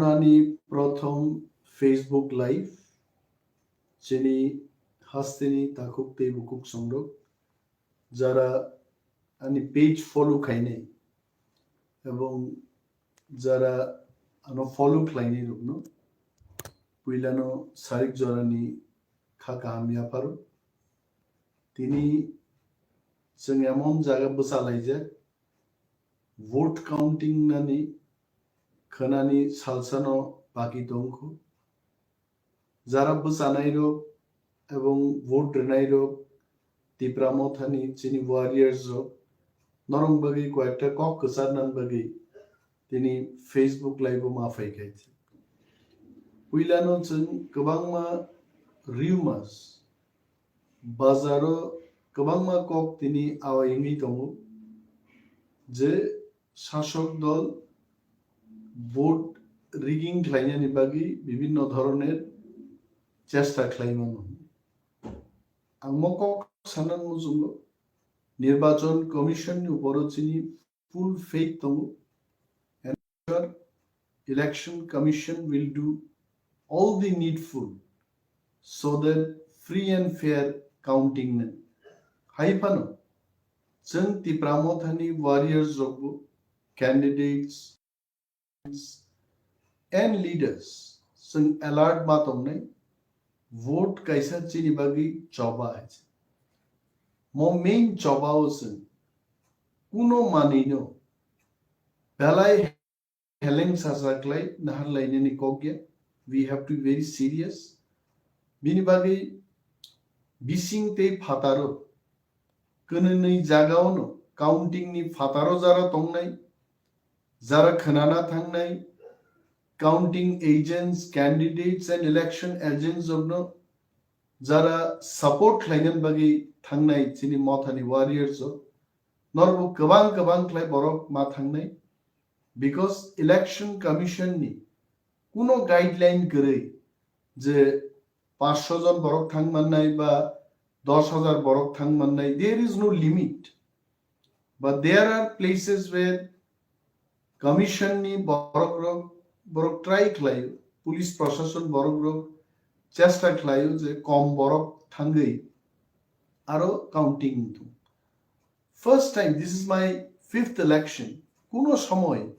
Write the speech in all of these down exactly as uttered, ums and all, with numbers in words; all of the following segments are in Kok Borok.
Ani prothom Facebook Live, chini hasteni takhuk tei bukhuk songrok, jara ani page follow khainai ebong jara ano follow khlainai rokno puilano sarik jorani kha kaham yapharo. Tini chwng emon jaga bwchalaijak, vote counting nani khwnani salsano baki tongkho. Jara bwchanai rok ebong vote rwnai rok, Tipra Mothani chini warriors rok, norok bagwi koyekta kok kwcharnani bagwi tini Facebook Live o ma phai khaidi. Puilano chwng kwbangma rumors, bazaro kwbangma kok tini awai wngwi tongo je sasok dol vote rigging khlainani bagwi bibinno dhoroner chesta khlaimano. Ang mo kok sanan muchungo, Nirbachon Commission ni uporo chini full faith tongo. And sure, Election Commission will do all the needful so that free and fair counting nang. Hai phano, chwng Tipra Mothani warriors rokbo, candidates and leaders, chwng alert ma tongnai, vote kaisa chini bagwi choba hai se. Mo main choba o chwng kuno manwino belai heleng sacha klai nahar lainani kok ya. We have to be very serious. Bini bagwi bising tei phataro kwnwi jagaono counting ni phataro jara tongnai, jara khwnana thangnai, counting agents, candidates and election agents rokno jara support khlainani bagwi thangnai chini Mothani warriors rok, norbo kwbang kwbang khlai borok ma thangnai, because Election Commission ni kuno guideline kwrwi je panchsho jon borok thang mannai ba dos hajar borok thang mannai, there is no limit. But there are places where commission ni borok rok, borok try khlaio, police proshashon borok rok chesta khlaio je kom borok thangwi aro counting wngthung. First time, this is my fifth election, kuno somoy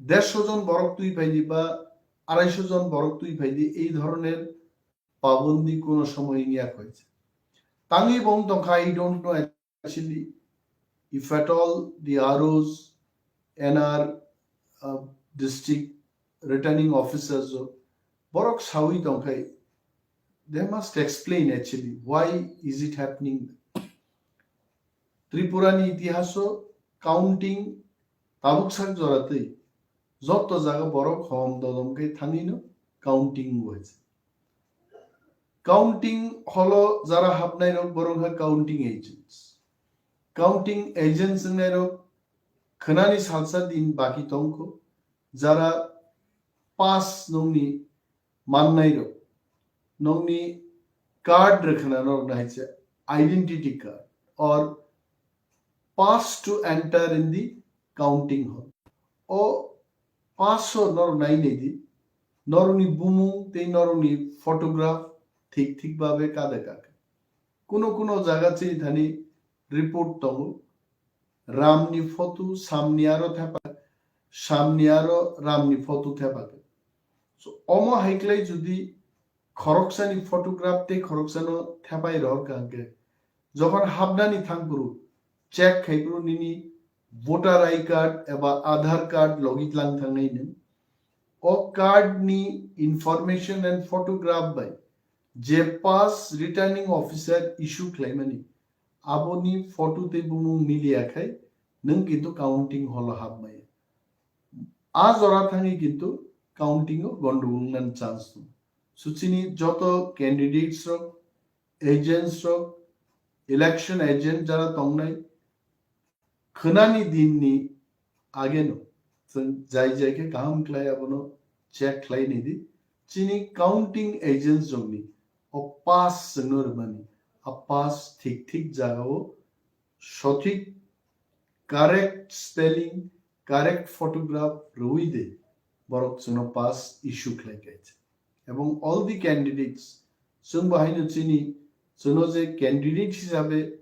dersho jon borok twi phaidi ba araisho jon borok twi phaidi, ei dhoroner pabondi kuno somoy wngya koi. Tangwi bong tongkha, I don't know actually if at all the R Os, N R, uh, district returning officers o borok sawi tongkhai, they must explain actually why is it happening. Tripura ni itihaso counting tabuk sak jora twi joto jaga borok hom dodom khe thangwino counting wngwi. Counting holo jara hapnai rok borok ha counting agents. Counting agents wngnai rok khwnani salsa din baki tongkho, jara pass nongni mannai rok, nongni card rwkhwna norok nahai se, identity card or pass to enter in the counting hall. O pass o norok nai nai di, norokni bumung tei norokni photograph thik thik babe kada kaka. Kuno kuno jaga chini thani report tongo, Ramni photo, samni aro thepa, samni aro Ramni photo thepa. So, omo hai klai jodi khoroksani photograph tei khoroksano thepai rohor ka hwnkhe, jokhon habnani thangphuru, check khaiphuru nini voter I card eba Aadhaar card logi tlang thangnai nung. O card ni information and photograph bai je pass returning officer issue khlaimani, aboni photo tei bumung miliya khai nwng kintu counting hall o hapmaya. A jora thangwi kintu counting o gondogol wngnani chance tongo. So chini joto candidates rok, agents rok, election agent jara tongnai, khwnani dinni ageno chwng jai jai khe kaham khlai abono check khlai nidi. Chini counting agents rokni o pass chwngno rwmani, a pass thik thik jagao sothik, correct spelling, correct photograph rwui de borok chwngno pass issue khlai kha. Ebong all the candidates, chwng bo haino chini, chwngno je candidate hisabe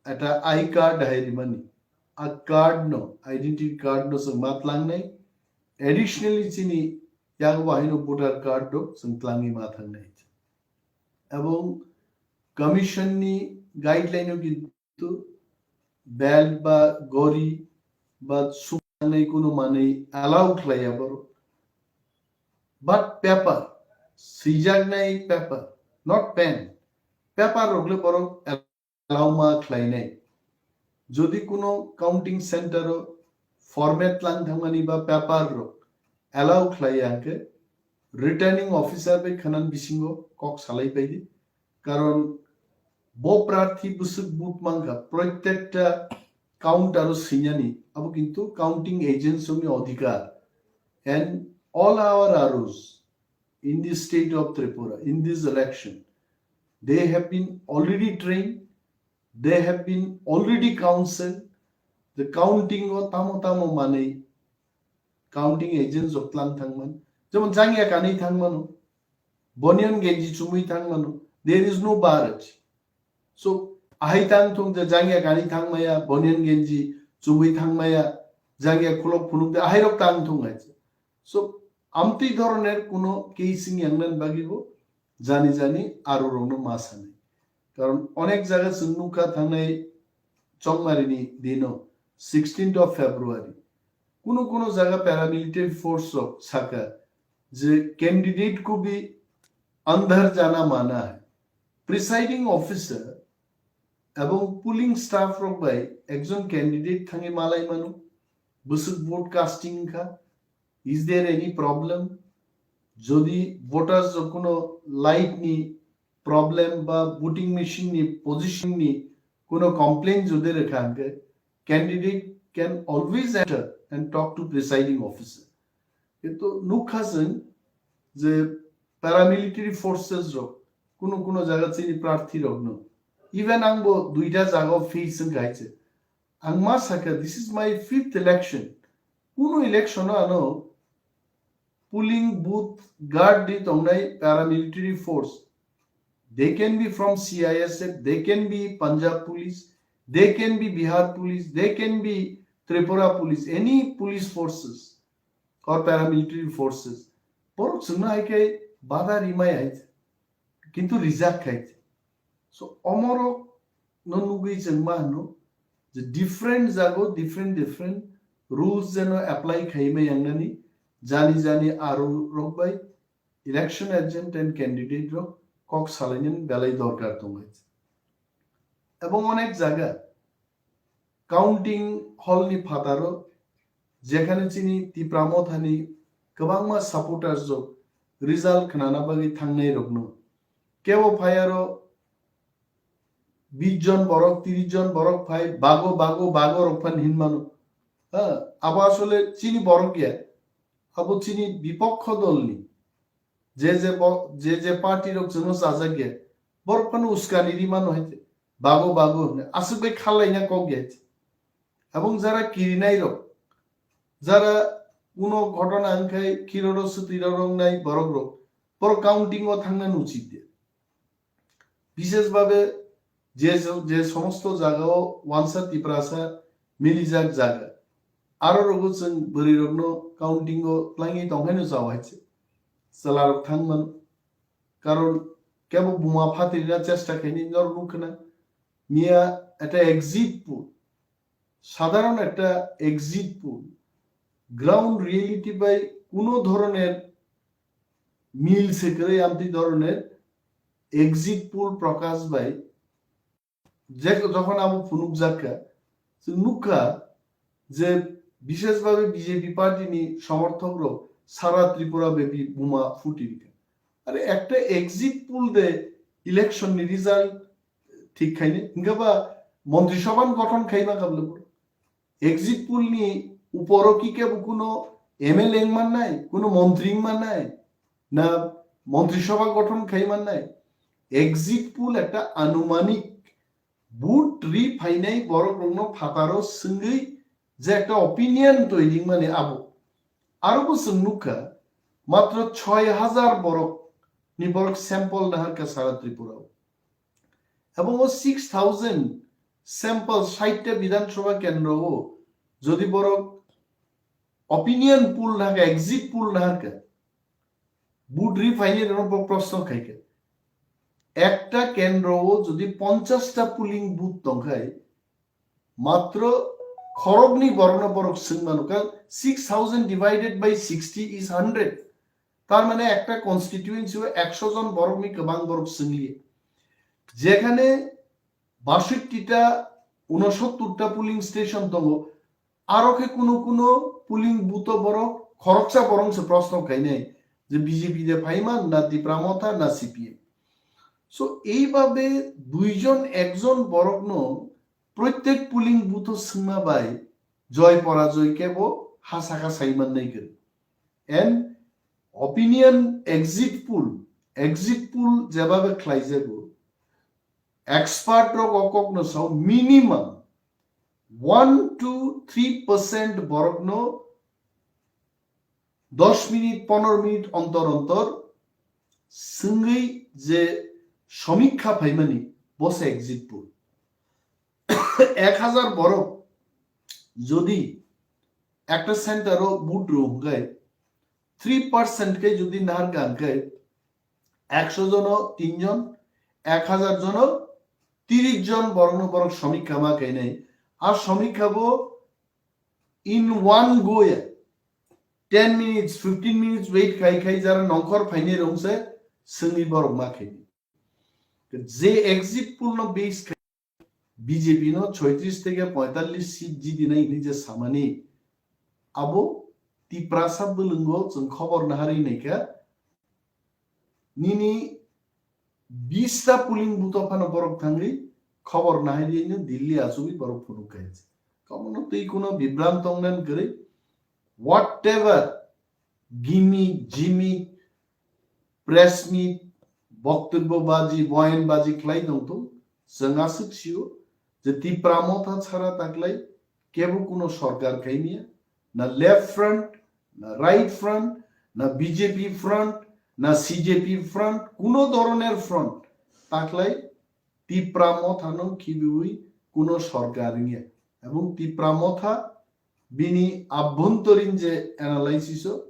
ekta I card hai rimani, a card no, identity card no chwng ma tlangnai, additionally chini yago bo haino voter card rok chwng tlangwi ma thangnai. Ebong commission ni guideline o kintu belt ba gori ba suk nai kuno manwi allow khlaiya borok. But paper, swijaknai paper, not pen, paper rok le borok allow ma khlainai. Jodi kuno counting center o format lang thangmani ba paper rok allow khlaiya hwnkhe, returning officer bai khwnan bisingo kok salai paidi. Karon bo prarthi bwswk vote mankha, protekta counter o swinani, abo kintu counting agents ni odhikar. And all our R Os in the state of Tripura, in this election, they have been already trained, they have been already counseled, the counting o tamo tamo manwi counting agents rok tlang thangman. Jemon jangya kanwi thangmano, bonion genji chumui thangmano, there is no barrage. So, ahai tang thung je jangya kanwi thangmaya, bonion genji chumui thangmaya, jangya khulok phunuk de, ahai rok tang thung hai. So, amtwi dhoroner kuno case wng yangnan bagwi bo jani jani aro rokno ma sanai. Karon onek jaga chwng nukha thangnai Chongmarini dino, sixteenth of February. Kuno kuno jaga paramilitary force rok saka je candidate ko bhi andhar jana mana hai. Presiding officer ebong polling staff rok bai ekjon candidate thangwi malai mano, bwswk vote casting kha, is there any problem? Jodi voters rok kuno light ni problem ba voting machine ni position ni kuno complaint jodi rekha hwnkhe, candidate can always enter and talk to presiding officer. Kintu nukha chwng je paramilitary forces rok kuno kuno jaga chini prarthi rokno, even ang bo duita jaga o face wngkha hai se. Ang ma sakha, this is my fifth election. Kuno election o ano polling booth guard di tongnai paramilitary force. They can be from C I S F, they can be Punjab police, they can be Bihar police, they can be Tripura police, any police forces or paramilitary forces. Borok chwngno hai khe bada rimai hai, kintu rijak khai. So omorok no nugwi chwng ma hwno je different jago different different rules jeno apply khaima yangnani, jani jani aro rok bai election agent and candidate rok kok salainani belai dorkar tongo. Ebong onek jaga counting hall ni phataro, jekhane chini Tipra Mothani kwbangma supporters rok result khnana bagwi thangnai rokno, kebo phai aro bish jon borok, trish jon borok phai, bago, bago, bago rok phan hinmano. Ha, abo asole chini borok ya. Abo chini bipokho dolni. Je je bo-, je je party rok chwngno chajak ya. Borok phano uskani rimano hai. Bago, bago hwnwi. Aswk bai khalaina kok ya. Abong jara kirinai rok. Jara kuno ghotona wngkhai khiroro swtwirok wngnai borok rok. Borok counting o thangna nuchit ya. Bishesh bhabe je, je somosto jagao wansa Tiprasa milijak jaga, aro rogo chwng bwrwi rokno counting o twlangwi tongkhaino chao hai se chwla rok thang mano. Karon kebo buma phatirina chesta khaini norok nukkhwna miya eta exit poll, sadharon ekta exit poll, ground reality bai kuno dhoroner mil se kwrwi amtwi dhoroner exit poll Prakash bai je jokhon abo phunukjak kha, chwng nukha je bishesh bhabe B J P party ni somorthok rok sara Tripura bebi buma phuti rikha. Are ekta exit poll de election ni result thik khaini. Hingke ba Montri Sabha ni gothon khaima kabla bro. Exit poll ni uporo ki kebo kuno M L A wng mannai, kuno montri wng mannai, na Montri Sabha gothon khai mannai. Exit poll ekta anumanik vote ri phainai borok rokno phataro swngwi je ekta opinion toiri wngmani abo. Aro bo chwng nukha, matro choi hazar borok ni borok sample naharkha sara Tripura o. Ebong o six thousand sample sait ta Bidhan Sabha kendro o jodi borok opinion poll naharkha, exit poll naharkha, vote ri phaini rok bo proshno khaikha. Ekta kendro o jodi ponchash ta polling booth tongkhai, matro khoroknwi borokno borok swng mano, karon six thousand divided by sixty is hundred. Tar mane ekta constituency o ekshon jon borokni kwbang borok swngli. Jekhane basotti ta, unosottor ta polling station tongo, aro khe kuno kuno polling booth o borok khoroksa borok se proshno khainai je B J P de phaiman na Tipra Motha na C P M. So, eibabe duijon ekjon borokno proitek polling booth o swngma bai joy porajoy kebo ha saka saiman nai kwrwi. And opinion exit poll, exit poll jebabe khlaijago, expert rok o kokno sao minimum one to three percent borokno dos minute, pondro minute ontor ontor swngwi je somikha phaimani, bo se exit poll. Ek hazar borok jodi ekta center o vote rw hwnkhe, three percent khe jodi naharkha hwnkhe, ekshon jono tinjon, ek hazar jono tiris jon borokno borok somikha ma khainai. A somikha bo in one go ya, ten minutes, fifteen minutes wait khai khai jara nongkhor phainai rok se swngwi borok ma khainai. Je exit poll no base khai B J P no choitris theke poitallis seat jidinai hwnwi je samani, abo Tiprasa bwlwngo chwng khobor naharwi naikha, nini bis ta polling booth o phano borok thangwi khobor naharwi no Delhi achugwi borok phunuk kha. Kamono twi kuno bibran tongnan kwrwi, whatever gimmick, jimmick, press meet, boktobbo baji, boyan baji khlai tongthung, chwng aswk sio je Tipra Motha chhara taklai kebo kuno sorkar khaimya, na Left Front, na Right Front, na B J P Front, na C J P Front, kuno dhoroner front taklai Tipra Mothano khibiwi kuno sorkar wngya. Ebong Tipra Motha bini abhontorin je analysis o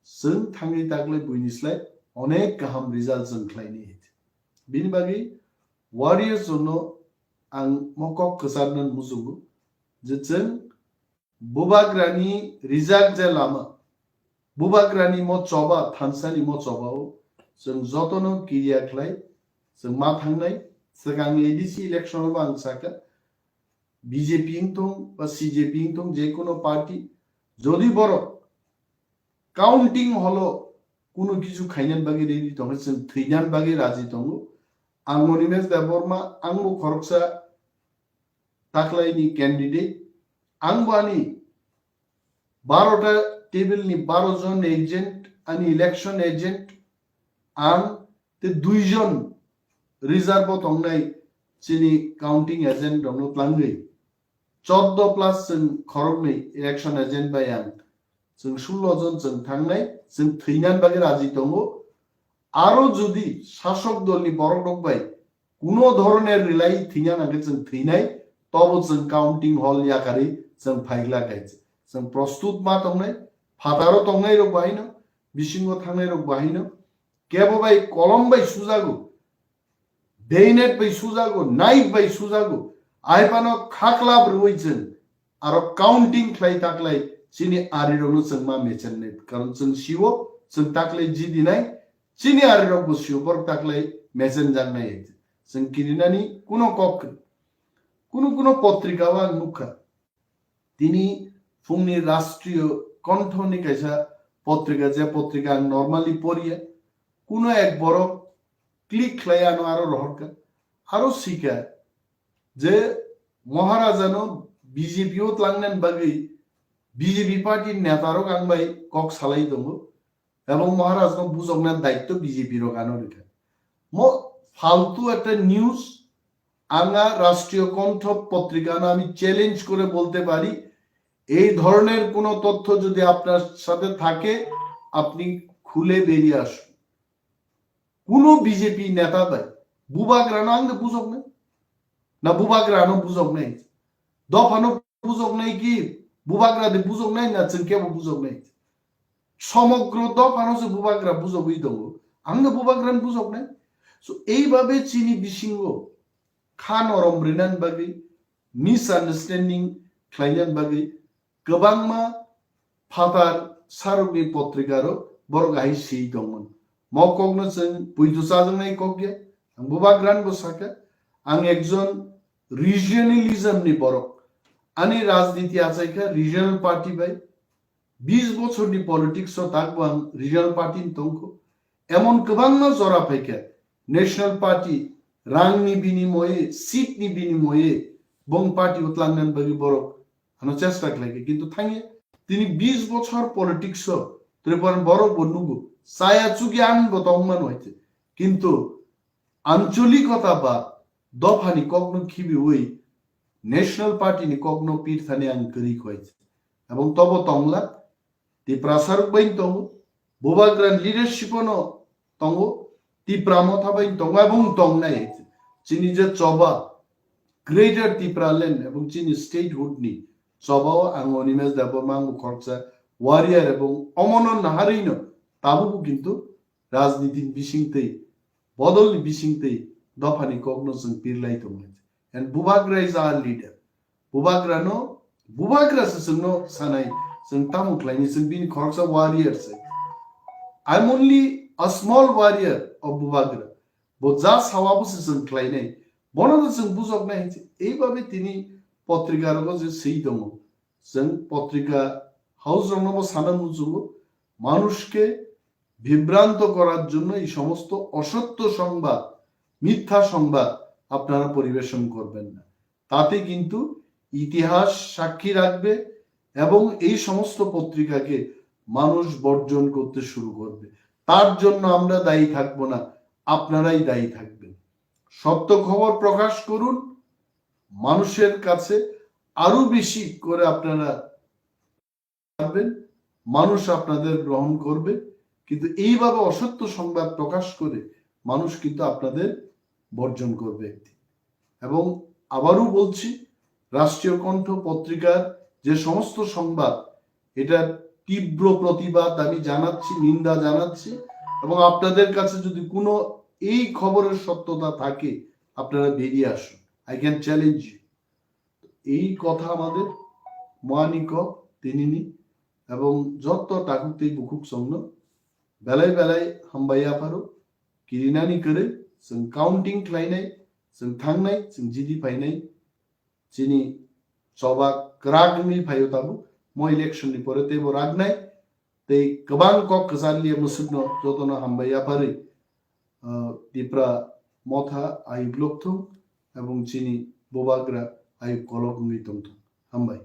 chwng thangwi taklai buini slai onek kaham result chwng khlaini. Bini bagwi warriors rokno ang mo kok kwcharna muchungo je chwng Bubagrani rijak je lama, Bubagrani mo choba, thansani mo choba o chwng jotono kiriya khlai chwng ma thangnai. Swkang A D C election o bo ang sakha, B J P wngthung ba C J P wngthung, je kono party, jodi borok counting hall o kuno kichu khainani bagwi ready tongkhe, chwng thwinani bagwi raji tongo. Ang Animesh Debbarma, ang bo khoroksa taklaini candidate. Ang bo ani baro ta table ni baro jon agent, ani election agent, ang te dui jon reserve o tongnai chini counting agent rokno tlangwi. Choddo plus chwng khoroknwi election agent bai ang. Chwng sullo jon chwng thangnai, chwng thwinani bagwi raji tongo. Aro jodi sasok dolni borok rok bai kuno dhoroner relai thwina nangkhe chwng thwinai, tobo chwng counting hall yakarwi chwng phaigla kaichi. Chwng prostut ma tongnai, phataro tongnai rok bahino, bisingo thangnai rok bahino, kebo bai kolom bai sujago, bayonet bai sujago, knife bai sujago, aipano khaklap rwui chwng aro counting khlai taklai chini arirokno chwng ma mechenai. Karon chwng sio, chwng taklai jidinai, chini arirokbo sio, borok taklai mechenjaknai. Chwng kirinani kuno kok kwrwi. Kuno kuno potrika o ang nukha. Tini phungni Rashtriyo Kontho ni kaisa potrika, je potrika ang normally poriya. Kuno ek borok click khlai ano aro rohorkha. Aro sikha je Maharajano B J P o tlangnani bagwi B J P party netarok ang bai kok salai tongo. Ebong Maharajno bujokna daitto B J P rok ano rikha. Mo faltu ekta news, anga Rashtriyo Kontho potrikano ami challenge kore bolte pari, এই ধরনের কোনো তথ্য যদি আপনার সাথে থাকে, আপনি খুলে বেরিয়ে আসুন। কোনো বিজেপি নেতা ভাই, বুবাগ্রানো আংনো বুঝক নাই, না বুবাগ্রানো বুঝক নাই, দফানো বুঝক নাই কি, বুবাগ্রাদে বুঝক নাই, না চিনকেবো বুঝক নাই? সমগ্র দফানো সে বুবাগ্রা বুঝক ওই দো, আংনো বুবাগ্রানো বুঝক নাই? So এইভাবে চিনি বিসিঙ্গ খান অরম রিনান বাগি, মিসআন্ডারস্ট্যান্ডিং খ্লাইনান বাগি, kwbangma phatar sarokni potrikaro borok hai swi tongmani. Mo kokno chwng puitu chajaknai kok ya, ang bubagrano bo sakha, ang ekjon regionalism ni borok. Ani rajniti achaikha regional party bai, bis bochorni politics o takbo ang regional party ni tongkho. Emon kwbangma jora phaikha, national party rangni binimoye, seat ni binimoye, bong party o tlangnani bagwi borok ano chesta khlaikha, kintu thangya tini bis bochor politics o Tripura borok bo nugo, chaya chugya ang bo tongmano haite, kintu ancholikota ba dophani kokno khibiwi national party ni kokno pirthani ang kwrwi khoi. Ebong tobo tongla, Tiprasa rok bai tongo, bubagra leadership no tongo, Tipra motha bai tongo, ebong tongnai. Chini je choba, Greater Tipraland ebong chini statehood ni choba o ang Animesh Debbarma ang khoroksa warrior ebong omono naharino tabuk kintu rajniti ni bising tei, bodol ni bising tei dophani kokno chwng pirlai tongo. And bubagra is our leader. Bubagra no, bubagra se chwngno sanai, chwng tamo khlaini, chwng bini khoroksa warrior se. I'm only a small warrior of bubagra. Bo ja sawa bo se chwng khlainai. Bono no chwng bujoknai hinse. Eibabe tini potrika rogo je swi tongo. Chwng potrika house rokno bo sana muchungo. মানুষকে বিভ্রান্ত করার জন্য এই সমস্ত অসত্য সংবাদ, মিথ্যা সংবাদ আপনারা পরিবেশন করবেন না। তাতে কিন্তু ইতিহাস সাক্ষী রাখবে এবং এই সমস্ত পত্রিকাকে মানুষ বর্জন করতে শুরু করবে। তার জন্য আমরা দায়ী থাকব না, আপনারাই দায়ী থাকবেন। সত্য খবর প্রকাশ করুন, মানুষের কাছে আরো বেশি করে আপনারা পারবেন, মানুষ আপনাদের গ্রহণ করবে, কিন্তু এইভাবে অসত্য সংবাদ প্রকাশ করে মানুষ কিন্তু আপনাদের বর্জন করবে একদিন। এবং আবারও বলছি, রাষ্ট্রীয় কণ্ঠ পত্রিকার যে সমস্ত সংবাদ, এটার তীব্র প্রতিবাদ আমি জানাচ্ছি, নিন্দা জানাচ্ছি। এবং আপনাদের কাছে যদি কোনো এই খবরের সত্যতা থাকে, আপনারা বেরিয়ে আসুন। I can challenge you. এই কথা আমাদের moani kok tinini ebong jotto takhuk tei bukhuk songno belai belai hambai yapharo kirinani kwrwi chwng counting khlainai, chwng thangnai, chwng jidi phainai, chini choba kwrak wngwi phaio tabuk mo election ni pore teibo raknai. Tei kwbang kok kwchar liya mwswkno jotono hambai yapharwi, ah, Tipra motha ayuk lokthung ebong chini bubagra ayuk kolok wngwi tongthung. Hambai.